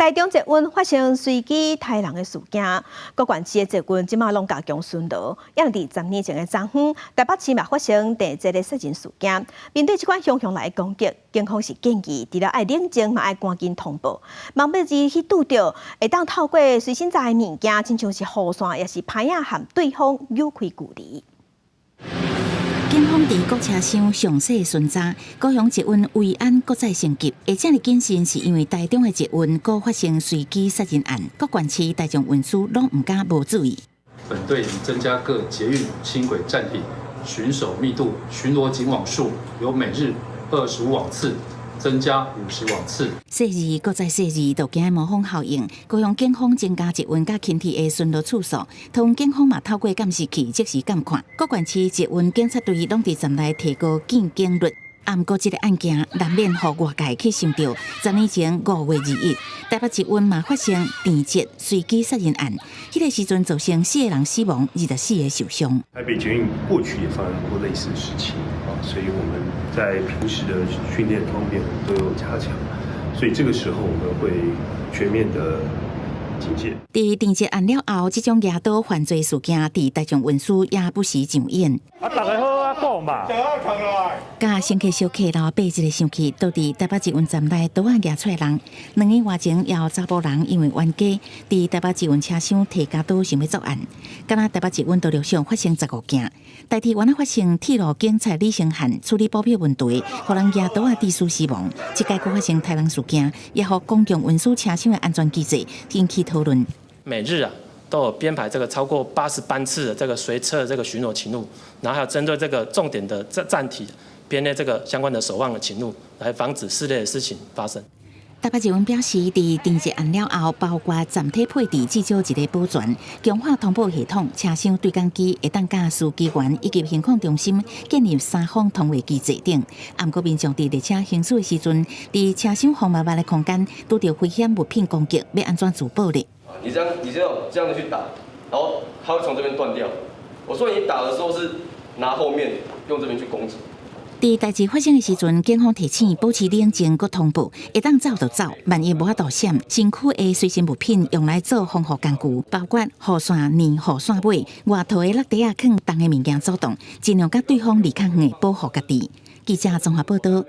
台中捷運發生隨機刣人的事件，各縣市的捷運這馬攏加強巡邏。猶佇10年前的昨昏，台北市嘛發生電車的殺人事件。面對這款兇兇來的攻擊，警方是建議除了愛冷靜，嘛愛趕緊通報。萬欲去拄著，會當透過隨身載的物件，親像是雨傘，抑是拍仔和對方扭開距離。警方佇各車廂詳細巡查，高雄捷運維安閣再升級。會遮爾謹慎，是因為台中的捷運閣發生隨機殺人案，各縣市大眾運輸攏毋敢無注意。本隊已增加各捷運、輕軌站體巡守密度、巡邏警網數，由每日25網次增加50網次。細膩閣再細膩，就驚模仿效應。高雄警方增加捷運佮輕鐵的巡邏次數，桃園警方嘛透過監視器即時監看。各縣市捷運警察隊攏佇站內提高見警率。啊，毋過這个案件難免予外界去想著，10年前5月21，台北捷運嘛發生電捷隨機殺人案，彼个時陣造成四個人死亡，24個受傷。台北捷運過去也發生過類似的事情啊，所以我們在平時的訓練方面都有加強，所以這個時候我們會全面的警戒。佇電捷案了後，這種舉刀犯罪事件佇大眾運輸也不時上演。啊，逐家好啊講嘛。佮乘客小客老伯一个生氣，倒佇台北捷運站內刀仔舉出來人，2个外前也有查埔人因為冤家，佇台北捷運車廂提鉸刀想欲作案。敢若台北捷運都陸續發生15件，台鐵原來發生鐵路警察李承翰處理保票問題，予人舉刀仔致死死亡。這擺閣發生刣人事件，也予公共運輸車廂的安全機制引起討論。每日啊，都有編排這個超過80班次的這個隨車這個巡邏勤務，然後還有針對這個重點的站站體編列這個相關的守望的勤務，來防止這類的事情發生。台北捷運表示，佇電捷案了後，包括站體配置至少一个保全，強化通報系統，車廂對講機會當佮司機員以及行控中心建立三方通話機制等。毋過民眾佇列車行駛的時陣，佇車廂風密密的空間，拄著危險物品攻擊，欲按怎自保咧？你這樣，你這樣這樣子去打，然後它會從這邊斷掉。我說你打的時候是拿後面用這邊去攻擊。佇代誌發生的時陣，警方提醒保持冷靜，閣通報，會當走就走，萬一無法度閃，身軀的隨身物品用來做防護工具，包括雨傘、雨傘尾、外套的落袋仔，囥重的物件阻擋，盡量佮對方離較遠，保護家己。記者綜合報導。